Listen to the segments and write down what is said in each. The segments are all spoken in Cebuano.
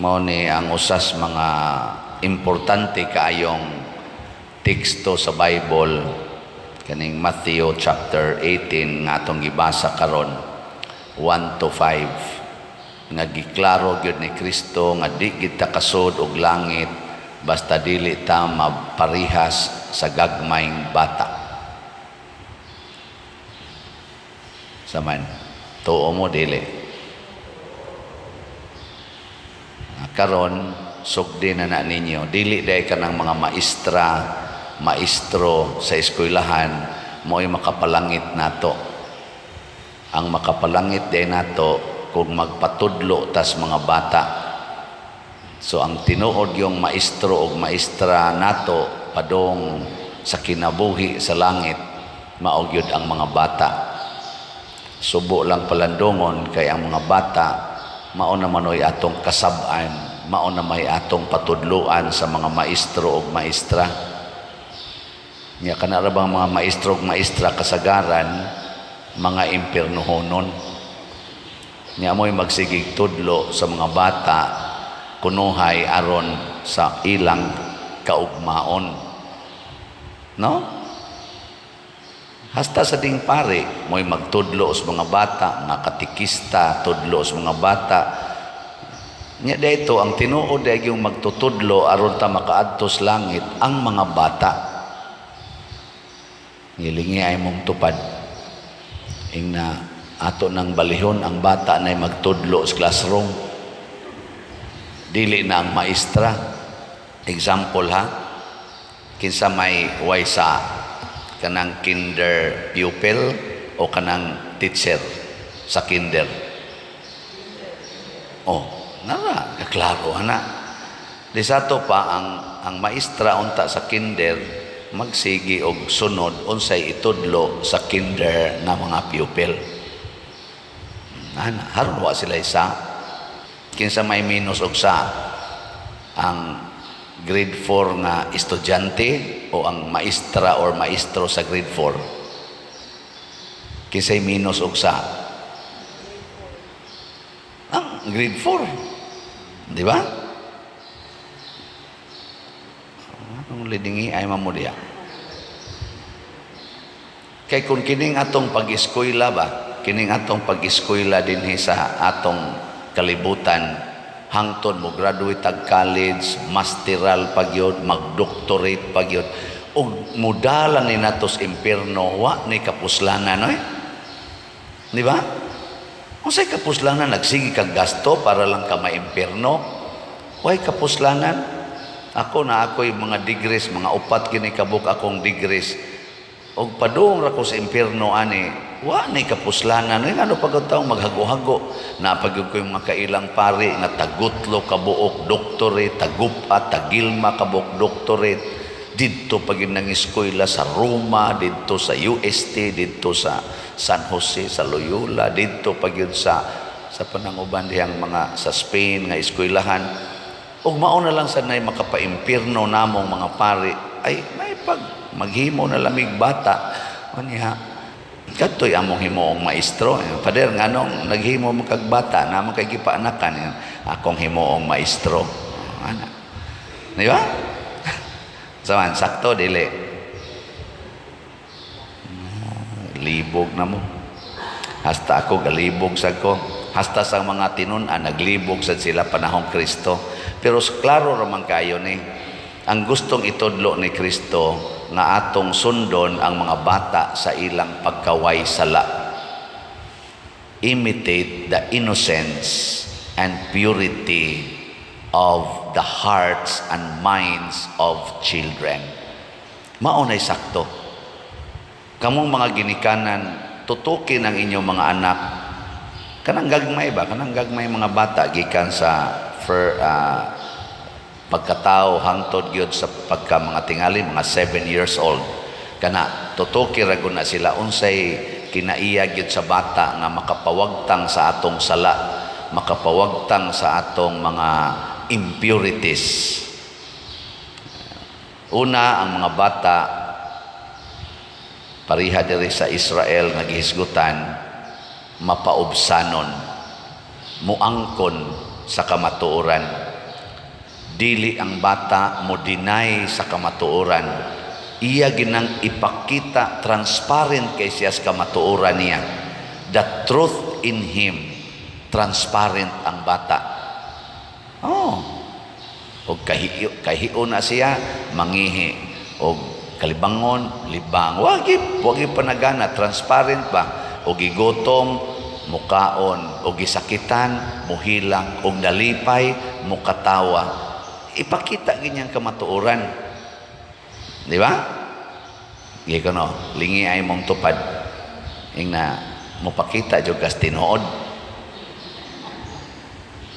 Mao ni ang usas mga importante kaayong teksto sa Bible, kaning Matthew chapter 18 nga atong gibasa karon, 1 to 5, nga giklaro gyud ni Kristo nga di gid ta kasud og langit basta dili ta maparihas sa gagmayng bata. Saman, tuo mo, dili? Karon sugdi na na ninyo, dili day kanang mga maestra, maestro sa eskwelahan mo'y makapalangit nato. Ang makapalangit day nato kung magpatudlo tas mga bata. So ang tinuod yung maestro og maestra nato padong sa kinabuhi sa langit, mao gyud ang mga bata. Subo lang palandungon kay ang mga bata mao na manoy atong kasab-an, mao na may atong patudloan sa mga maestro og maestra. Nya kana ra bang mga maestro og maestra, kasagaran mga impiernohonon. Nya mo'y magsigig tudlo sa mga bata kunuhay aron sa ilang kaugmaon, no? Hasta sa ding pare mo'y magtudlo sa mga bata, mga katikista tudlo sa mga bata. Nya dayto ang tinuod ay yung magtutudlo aron ta makaadto sa langit ang mga bata. Ngilingi ay mong tupad ingna ato nang balihon ang bata na magtudlo sa classroom, dili na ang maestra. Example ha, kinsa may way sa kanang kinder pupil o kanang teacher sa kinder? Oh, nara kaklaro ana. Di sa ato pa ang maestra unta sa kinder magsigi og sunod unsay itudlo sa kinder nga mga pupil. Ana, haron wa sila isa. Kinsa may minus og sa, ang grade 4 nga estudyante o ang maestra or maestro sa grade 4? Kinsay minus og sa? Ang grade 4, di ba? Anong lidingi ay mamudya? Kay kung kining atong pag-eskwela ba, kining atong pag-eskwela dinhi sa atong kalibutan, hangtod mo graduate tag college, masteral pa gyud, mag-doctorate pa gyud, ug mudala ni nato sa impierno, wa ni kapuslanan oy. Di ba? Unsay kapuslanan, nagsige kag gasto para lang ka maimpierno? Way kapuslanan. Ako na ako'y mga degrees, mga upat gini kabuk akong degrees. Og padung ra ko sa impierno ani, wa ni kapuslanan. Ay, ano pag taong maghago-hago. Napag ko yung mga kailang pari nga tagutlo kabuok doctorate, tagupa, tagilma kabuok doctorate. Didto pag nang eskwela sa Roma, didto sa UST, didto sa San Jose, sa Loyola, didto pag yun sa pananguban dihang mga sa Spain nga eskwelahan. Ug mao na lang sa nay makapaimpierno namong mga pari, ay may pag maghimo na lamig bata. Unya kadtoy among himuong maestro. "Pader, nganong naghimo mo kag bata namo kay gipaanakan?" "Akong himuong maestro." Ana. Di ba? Saman, sakto dili? Libog na mo. Hasta ako galibog sa ko. Hasta sa mga tinun-an naglibog sad sila panahong Kristo. Pero klaro raman kayo ni ang gustong itudlo ni Kristo nga atong sundon ang mga bata sa ilang pagkaway sala. Imitate the innocence and purity of the hearts and minds of children. Mao nay sakto. Kamong mga ginikanan, tutukin ang inyong mga anak. Kanang gagmay ba? Kanang gagmay mga bata gikan sa pagkatao hangtod gyud sa pagka mga tingali mga 7 years old. Kana tutuki ra gud na sila unsay kinaiya gyud sa bata nga makapawagtang sa atong sala, makapawagtang sa atong mga impurities. Una, ang mga bata pareha diri sa Israel nga gihisgutan, mapaubsanon, muangkon sa kamatuoran. Dili ang bata mo deny sa kamatuoran. Iya ginang ipakita, transparent kay siya sa kamatuoran niya. The truth in him, transparent ang bata. Oh. Og kahiyo, kahiyo na siya, mangihi. Og kalibangon, libang. Wagi panagana, transparent ba? Og gigutom, mukaon. Og gisakitan, muhilak. Og nalipay, mukatawa. Ipakita ganyang kamatuoran. Di ba? Gi ko no, lingi ay mong tupad. Ing na mopakita jud kas tinuod.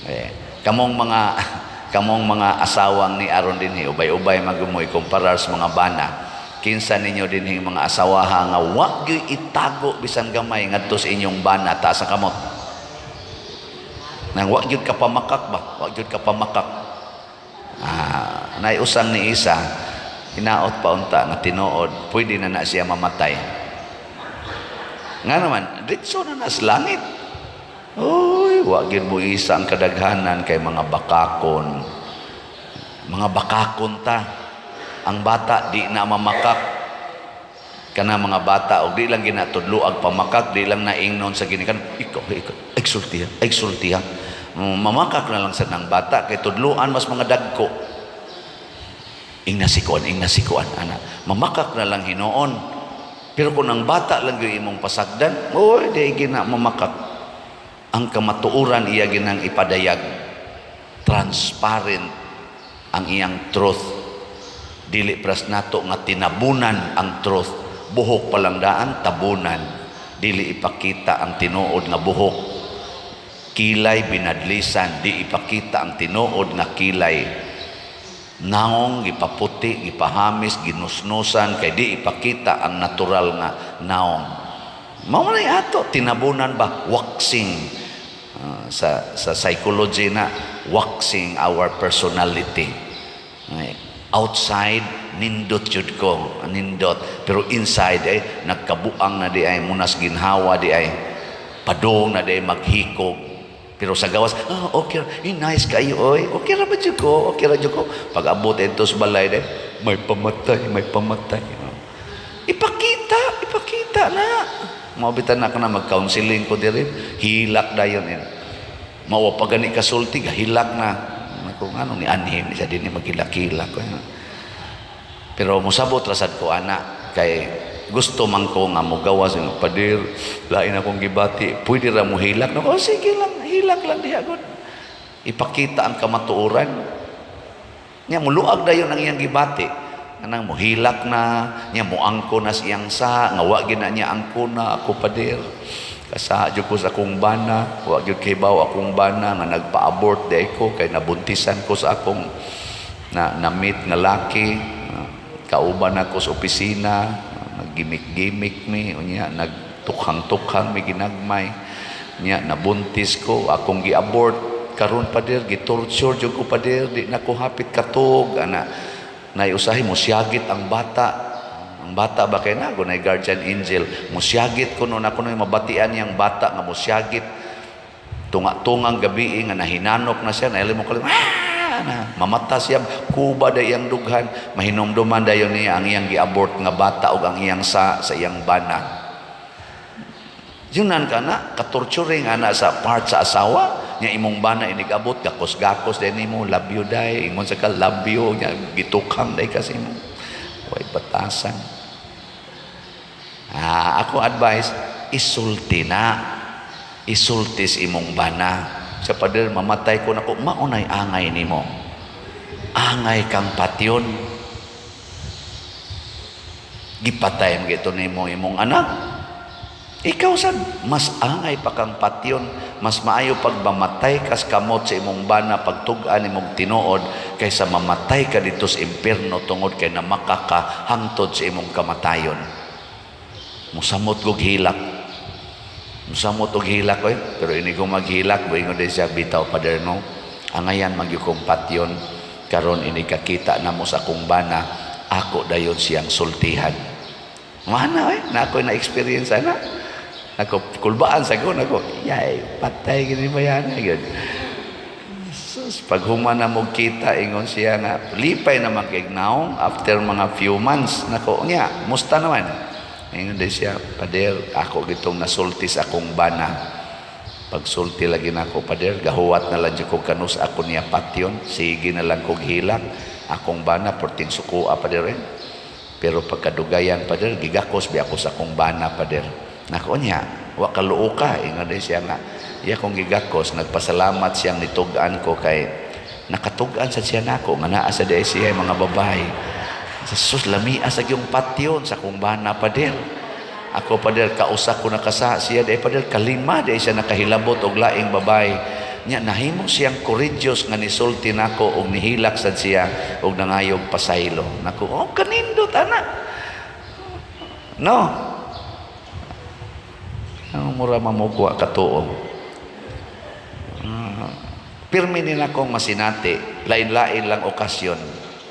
Eh, kamong mga asawang ni aron dinhi, ubay-ubay man mo ikumparar sa mga bana. Kinsa ninyo dinhi mga asawaha nga wa gyud itago bisan gamay ngadto sa inyong bana? Taas ang kamot. Nang wa gyud ka pamakak ba? Wa gyud ka pamakak. Ah, naiusang ni isa, hinaot pa unta nga tinuod, pwede na na siya mamatay. Nga naman, ditso na nas langit. Uy, wa gyud mo isa ang kadaghanan kay mga bakakon. Mga bakakon ta. Ang bata di na mamakak. Kana mga bata og di lang ginatudlo ag pamakak, di lang naingnon sa ginikan, ikaw, ikaw, exultiha, exultiha. Mamakak na lang sa nang bata kay tudluan mas mga dagko. Ing nasikuan, ana. Mamakak na lang hinuon. Pero kung ang bata lang gyud imong pasagdan, oy, di gina mamakak. Ang kamatuoran iya ginang ipadayag. Transparent ang iyang truth. Dili pras nato nga tinabunan ang truth. Buhok pa lang daan, tabunan. Dili ipakita ang tinuod nga buhok. Kilay binadlisan, di ipakita ang tinuod nga kilay. Naong gipaputi, gipahamis, ginusnusan kay di ipakita ang natural nga naong. Mao man ato tinabunan ba, waxing. Ah, sa psychology na waxing our personality. Ay, outside nindot jud ko, nindot, pero inside ay nagkabuang na di ay, munas ginhawa di ay, padong na di ay maghikog. Pero sa gawas, ah, okay, eh, nice kayo, oy. Okay ra ba jud ko? Okay ra jud ko. Pag abot ito sa balay, day, may pamatay, may pamatay. Ipakita, ipakita na. Mao bitan na ka na mag-counseling ko diri, hilak dayon eh. Mao pa gani kasulti, hilak na. Ako ngano ni anhim ni siya dinhi maghilak-hilak. Pero mosabot ra sad ko ana kay gusto man ko nga mogawas nga, "Pader, lain akong gibati, pwede ra mo hilak?" No, oh, sige lang, hilak lang diha gud. Ipakita ang kamatuoran. Nya muluag dayon ang iyang gibati. Anang mohilak na, nya moangko na sa iyang sa, nga wa gina niya angko na ako, pader. Kasa jud ko sa akong bana, wa gyud kibaw akong bana nga nagpa-abort di ko kay nabuntisan ko sa akong na na-meet nga laki. Kauban ako sa opisina, nag-gimmick-gimmick mi, unya nagtukhang-tukhang mi ginagmay. Nya nabuntis ko, akong gi-abort. Karon, pader, gitorture jud ko, pader, di na ko hapit katog ana. Nay usahay mosyagit ang bata. Ang bata ba kay na nay guardian angel. Mosyagit ko no nako no mabatian niyang bata nga mosyagit. Tunga-tungang gabi nga nahinanok na siya, naili mo kalim, ah, na, mamata siya, kuba day iyang dughan, mahinumduman dayon niya ang iyang gi-abort nga bata ug ang iyang sa iyang bana. Yunan ka na, katorturing ana sa part sa asawa, nya imong bana inig-abot, gakos-gakos din nimo, "Love you day," ingon sa ka, "Love you," nya gitukhang day kasi mo. Way batasan. Ah, ako advice, isulti na. Isulti sa imong bana. Sa pader, mamatay ko nako, maunay angay nimo. Angay kang patyon. Gipatay mo gito nimo imong anak. Ikaw sad mas angay pa kang patyon, mas maayo pag mamatay kas kamot sa imong bana pagtug-an imong tinuod kaysa mamatay ka dito sa impierno tungod kay namaka ka hangtod sa imong kamatayon. Musamot kog hilak. Musamot og hilak oy, pero ini ko maghilak, moingon din siya, "Bitaw, pader no. Angayan magyud kong patyon karon ini kakita namo sa akong bana, ako dayon siyang sultihan." Mana oy, na ako na experience ana. Ako kulbaan sa ko nako, yay, patay gini ba yan gyud. Sus, pag human na mo kita, ingon siya nga, lipay naman kay naong after mga few months. Nako, niya, musta naman? Ingon din siya, "Pader, ako gitong nasulti sa akong bana. Pagsulti lagi nako, pader, gahuwat na lang ko kanus ako niya patyon, sige na lang kog hilak, akong bana, porting sukua, pader eh. Pero pagkadugayan, pader, gigakos bi ako sa akong bana, pader." Nako niya, wa kaluo ka. Ingon din siya nga, iya kong gigakos, nagpasalamat siyang nitug-an ko kay nakatug-an sa siya nako nga naa sa diay siya mga babae. Sa sus, lamia sa gyung patyon sa akong bana, pader. Ako, pader, kausa ko nakasa siya diay, pader, kalima diay siya nakahilabot og laing babae. Nya nahimo siyang courageous nga nisulti nako og nihilak sad siya og nangayog pasaylo. Nako, oh, kanindot ana. No. Ang mura mamugwa katuo. Pirmi ni akong masinati, lain-lain lang okasyon.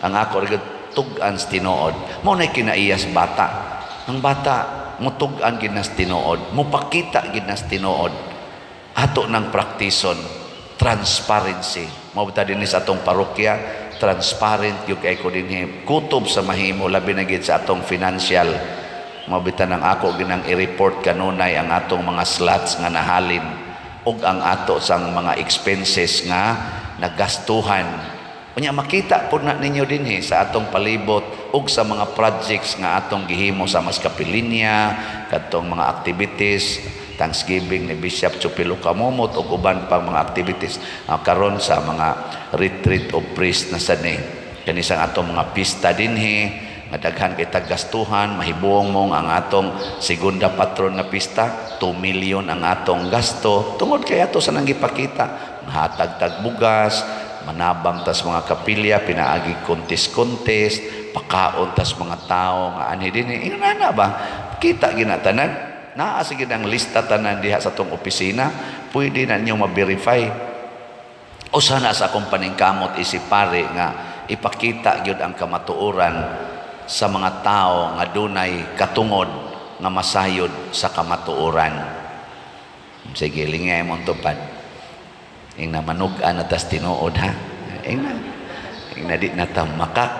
Ang ako rin tug-an sa tinuod. Mao na kinaiyas bata. Ang bata mutug-an gid nas tinuod, mupakita gid nas tinuod. Ato ng praktison, transparency. Mao ta dinhi sa atong parokya, transparent gyud kay ko dinhi. Kutob sa mahimo, labi na gid sa atong financial. Mao bitan ang ako ginang i-report kanunay ang atong mga slots nga nahalin ug ang ato sang mga expenses nga nagastuhan. Unya makita pud na ninyo dinhi sa atong palibot ug sa mga projects nga atong gihimo sa mas kapilinya, kadtong mga activities, Thanksgiving ni Bishop Chupilo Kamumot ug uban pang mga activities karon sa mga retreat of priest na sad ni kani sa atong mga pista dinhi nga daghan kay taggastuhan. Mahibuong mong ang atong segunda patron nga pista, 2 million ang atong gasto tungod kay ato sa nang gipakita, mahatag tag bugas, manabang tas mga kapilya pinaagi contest contest, pakaon tas mga tao nga anhi dinhi. Ingon na ba, kita gina tanan, naa sige ang lista tanan diha sa atong opisina, pwede na ninyo ma-verify. Usa na sa akong paningkamot isip pare nga ipakita gyud ang kamatuoran sa mga tao nga dunay katungod nga masayod sa kamatuoran. Sige, lingay mo tupad. Ing na manug-an na tas tinuod ha. Ing na di na ta makak.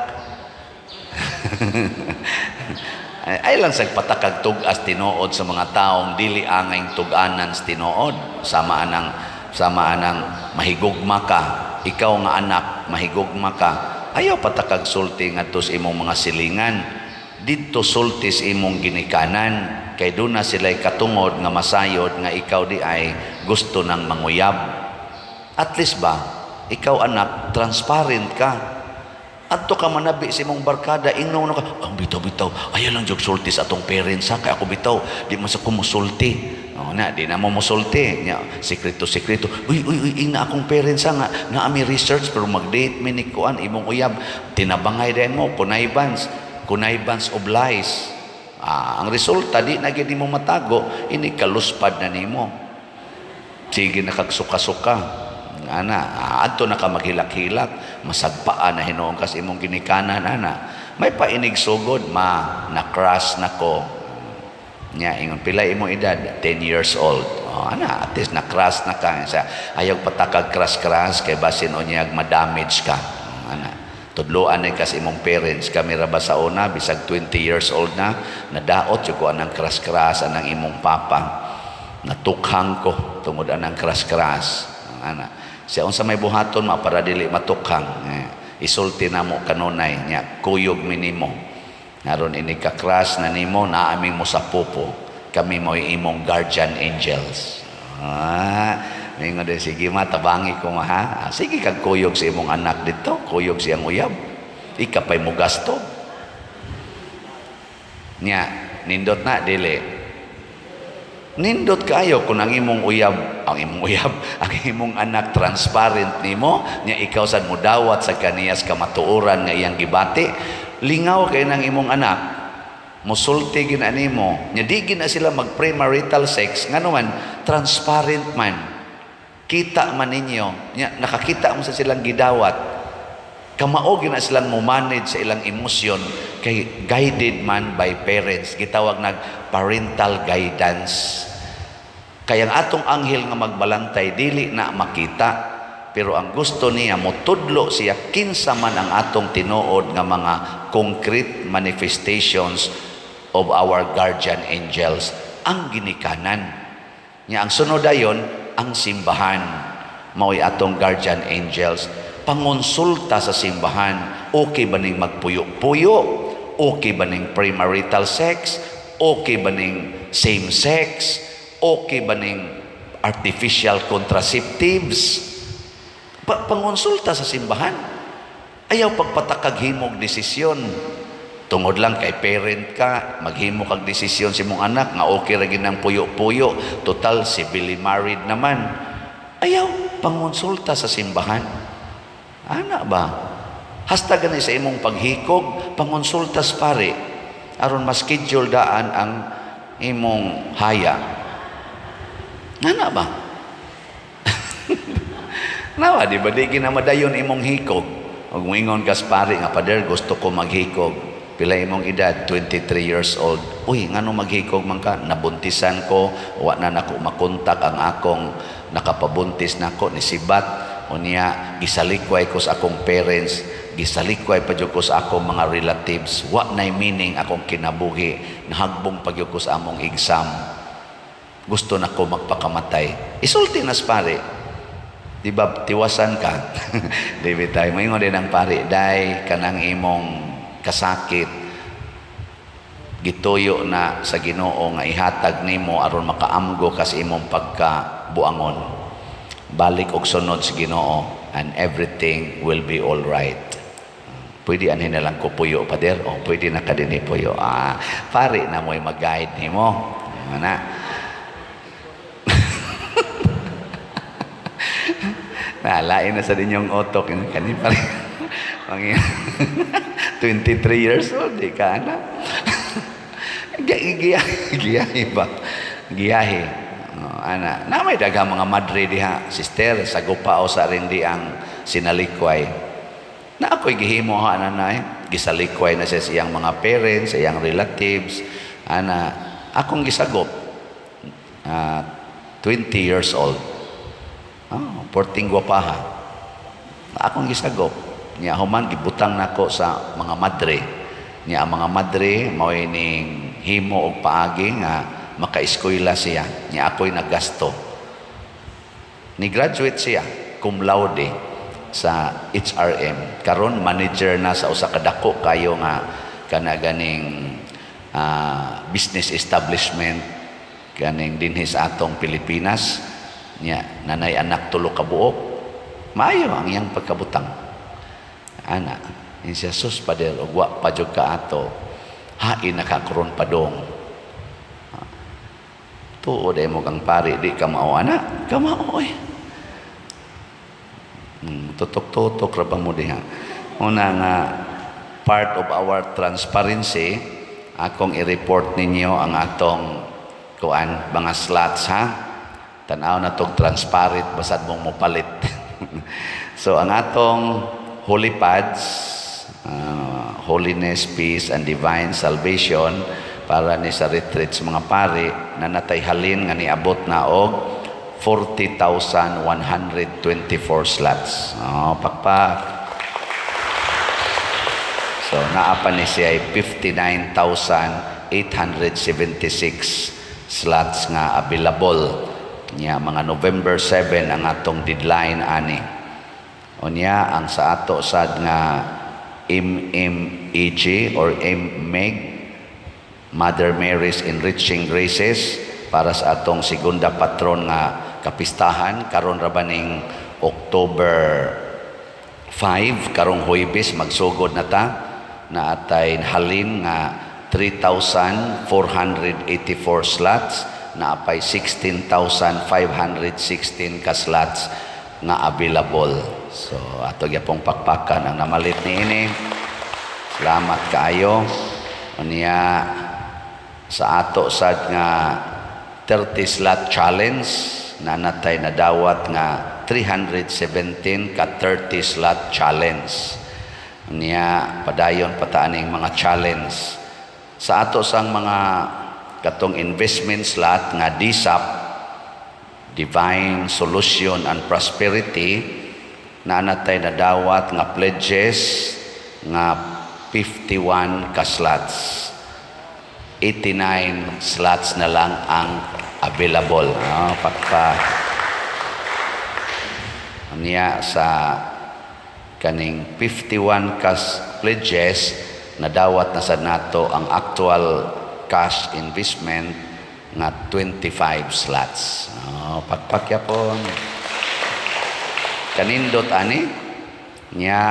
Ay lang sa patakag tug-as tinuod sa mga taong dili angay tug-anan sa tinuod. Sama anang mahigugma ka, ikaw nga anak, mahigugma ka. Ayaw patakag sulti ngadto sa imong mga silingan. Didto sulti sa imong ginikanan kay doon na sila'y katungod nga masayod nga ikaw di ay gusto ng manguyab. At least ba, ikaw anak, transparent ka. Adto ka manabi sa imong barkada, ingnon ka, "Ang bitaw-bitaw, ayaw lang jud sulti sa atong parents ha, kay ako bitaw, di man sa ko musulti." Oh, na, di na mo musulti. Nya, sekreto, sekreto. "Uy, uy, uy, ingna akong parents ha, nga, naami research, pero mag-date mi ni kuan, imong uyab." Tinabangay din mo, connivance, connivance of lies. Ah, ang resulta, di na gid nimo matago, ini kaluspad na nimo. Sige na kagsuka-suka. Ana, adto na ka maghilak-hilak, masagpaan na hinuon kas imong ginikanan ana. May painig sugod, "Ma, na-crush na ko." Nya ingon, "Pila imong edad?" "10 years old." Oh, ana, at least na-crush na ka. Sa ayaw patakag crush-crush kay basin unyag ma-damage ka. Ana. Tudloan na kas imong parents. Kami ra ba sa una, bisag 20 years old na, nadaot jud ko anang crush-crush anang imong papa. Natukhang ko tungod anang crush-crush. Ana. Siya, "Unsa may buhaton, ma, para dili matukhang?" Eh, isulti na mo kanunay nya kuyog minimo. Aron ini ka crush na nimo, naaming mo sa pupo. Kami mo imong guardian angels. Ah, mingon din, "Sige ma, tabangi ko ma ha." Ah, sige kag kuyog sa imong anak dito, kuyog siyang uyab. Ikapay mo gasto. Nya, nindot na dili? Nindot kayo kung ang imong uyab, ang imong uyab, ang imong anak transparent nimo, nya ikaw sad mo dawat sa kaniyas kamatuoran nga iyang gibati, lingaw kay nang imong anak, musulti gina nimo, nya di gina sila mag premarital sex, ngano man transparent man. Kita man ninyo, nya nakakita mo sa silang gidawat. Kamao gina silang mo manage sa ilang emosyon kay guided man by parents, gitawag nag parental guidance. Kaya ang atong anghel nga magbalantay dili na makita. Pero ang gusto niya, mutudlo siya kinsa man ang atong tinuod nga mga concrete manifestations of our guardian angels, ang ginikanan. Nya ang sunod dayon, ang simbahan mao'y atong guardian angels. Pangonsulta sa simbahan, okay ba ning magpuyo-puyo? Okay ba ning premarital sex? Okay ba ning same sex? Okay ba ning artificial contraceptives? Pangonsulta sa simbahan. Ayaw pagpatakag himog desisyon. Tungod lang kay parent ka, maghimo kag desisyon sa imong anak nga okay ra ginang puyo-puyo, total civilly married naman. Ayaw pangonsulta sa simbahan. Ana ba? Hasta gani sa imong paghikog, pangonsulta sa pare aron ma-schedule daan ang imong haya. Ana ba? Nawa, di ba di ginamadayon imong hikog? Ug moingon ka sa pare nga, "Pader, gusto ko maghikog." "Pila imong edad?" "23 years old." "Uy, ngano maghikog man ka?" "Nabuntisan ko, wa na nako makontak ang akong nakapabuntis nako ni sibat. Unya gisalikway ko sa akong parents, gisalikway pa jud ko sa akong mga relatives. Wa nay meaning akong kinabuhi, nahagbong pa gyud ko sa among exam. Gusto na ko magpakamatay." Isulti na sa pare. Di ba, tiwasan ka? Di ba tayo? Maingon din ang pare, "Day, kanang imong kasakit, gituyo na sa Ginoo nga ihatag nimo aron makaamgo ka sa imong pagkabuangon. Balik og sunod sa Ginoo and everything will be all right." "Pwede anhin na lang ko puyo, pader?" "O, pwede na ka dinhi puyo." Ah, pare na mo'y mag-guide nimo. Ana. Nalain na sa inyong utok. Kani pa rin. 23 years old, di ka na. Giyahe, giyahe ba? Giyahe. Oh, ana. Na may daghang mga madre diha. Sister, sa o sa rin di ang sinalikway. Na ako'y gihimo ha, ana. Gisalikway na siya sa iyang mga parents, sa iyang relatives. Ana, akong gisagop. 20 years old. Oh, porting gwapaha. Akong gisagop. Nya human gibutang nako sa mga madre. Nya ang mga madre mao'y ning himo og paagi nga makaeskwela siya. Nya ako'y naggasto. Ni graduate siya cum laude sa HRM. Karon manager na sa usa ka dako kayo nga kana ganing business establishment kaning dinhi sa atong Pilipinas. Nya nanay anak tulo ka buok. Maayo ang iyang pagkabutang. Ana, in siya, "Sus, pader, ug wa pa jud ka ato. Hain na ka karon padong." Tuod ay mo kang pari, di ka mao, ana. Kamao oy. Tutok-tutok ra pa mo diha. Una nga part of our transparency, akong i-report ninyo ang atong kuan mga slots ha. Tanaw na tog transparent basad mong mopalit. So ang atong holy pads, holiness, peace and divine salvation para ni sa retreats mga pari na natay halin nga niabot na og 40,124 slots. Oh, pakpak. So naa pa ni siya ay 59,876 slots nga available. Nya mga November 7 ang atong deadline ani. Unya ang sa ato sad nga MMEG or MMEG, Mother Mary's Enriching Graces, para sa atong segunda patron nga kapistahan karon ra baning October 5, karong Huwebes magsugod na ta, na atay halin nga 3,484 slots, na apay 16,516 ka slots nga available. So ato gyapong pakpakan ang namalit niini. Salamat kaayo. Unya sa ato sad nga 30 slot challenge na natay nadawat nga 317 ka 30 slot challenge. Unya padayon pataaning mga challenge sa ato sang mga katong investment slot nga DSAP, Divine Solution and Prosperity. Naa na tay nadawat nga pledges nga 51 ka slots. 89 slots na lang ang available. No, pakpa. Niya sa kaning 51 cash pledges, nadawat na sa nato ang actual cash investment nga 25 slots. Oh, pakpak yapon. Kanindot ani nya.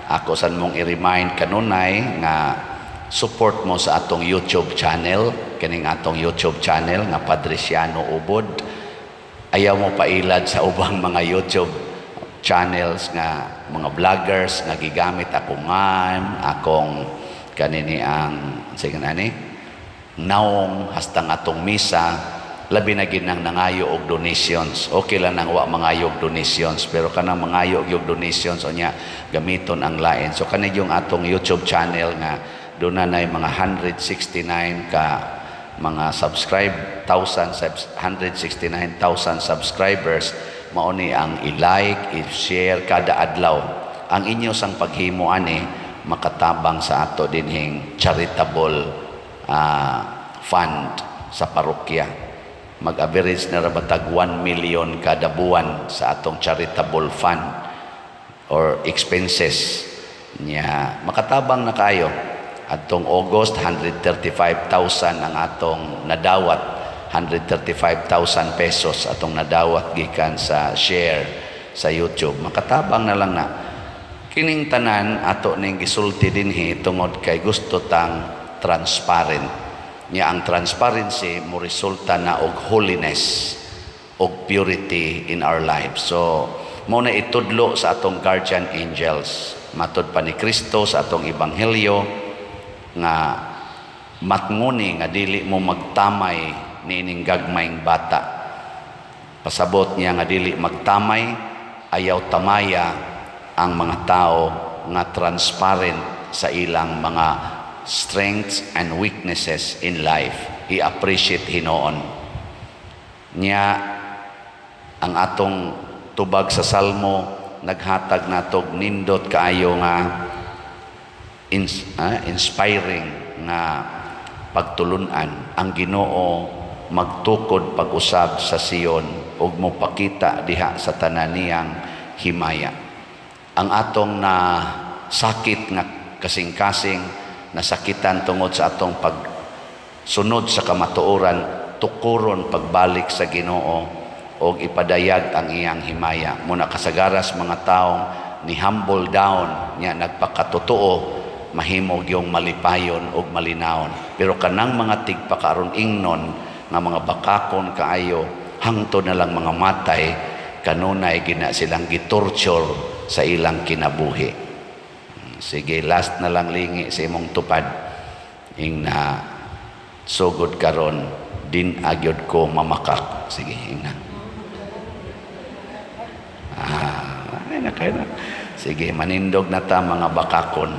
Ako san mong i-remind kanunay nga support mo sa atong YouTube channel, kining atong YouTube channel nga Padriciano Ubod. Ayaw mo pailad sa ubang mga YouTube channels nga mga vloggers nga gigamit akong ngan, akong kanini ang sige ani naong hastang atong misa, labi na ginang nangayo og donations. Okay lang nang wa mangayo og donations, pero kanang mangayo og donations unya gamiton ang lain. So kani yung atong YouTube channel nga doon na mga 169 ka mga subscribe thousand, 169,000 subscribers. Mao ni ang i-like, i-share kada adlaw. Ang inyo sang paghimo ani makatabang sa ato dinhing charitable fund sa parokya. Mag-average na ra batag 1 million kada buwan sa atong charitable fund or expenses niya. Makatabang na kayo. Atong August, 135,000 ang atong nadawat, 135,000 pesos atong nadawat gikan sa share sa YouTube. Makatabang na lang na. Kining tanan ato ning gisulti dinhi tungod kay gusto tang transparent. Nya ang transparency mo resulta na og holiness og purity in our lives. So mo na itudlo sa atong guardian angels. Matod pa ni Kristo sa atong ebanghelyo nga matnguni nga dili mo magtamay niining gagmayng bata. Pasabot niya nga dili magtamay, ayaw tamaya ang mga tao nga transparent sa ilang mga strengths and weaknesses in life. I-appreciate hinoon. Nya ang atong tubag sa Salmo naghatag natog nindot kaayo nga inspiring nga pagtulunan: "Ang Ginoo magtukod pag-usab sa Sion ug mopakita diha sa tanan niyang himaya." Ang atong na sakit nga kasing-kasing nasakitan tungod sa atong pagsunod sa kamatuoran, tukuron pagbalik sa Ginoo og ipadayag ang iyang himaya. Muna kasagaras mga taong ni humble down nya nagpakatotoo, mahimog yung malipayon og malinawon. Pero kanang mga tigpakaron ingnon nga mga bakakon kaayo, hangtod na lang mga matay, kanunay gina silang gitorture sa ilang kinabuhi. Sige, last na lang, lingi sa imong tupad. Ing na sugod karon din agyod ko mamakak. Sige, ing na. Ah, ay na kayo na. Sige, manindog na ta, mga bakakon.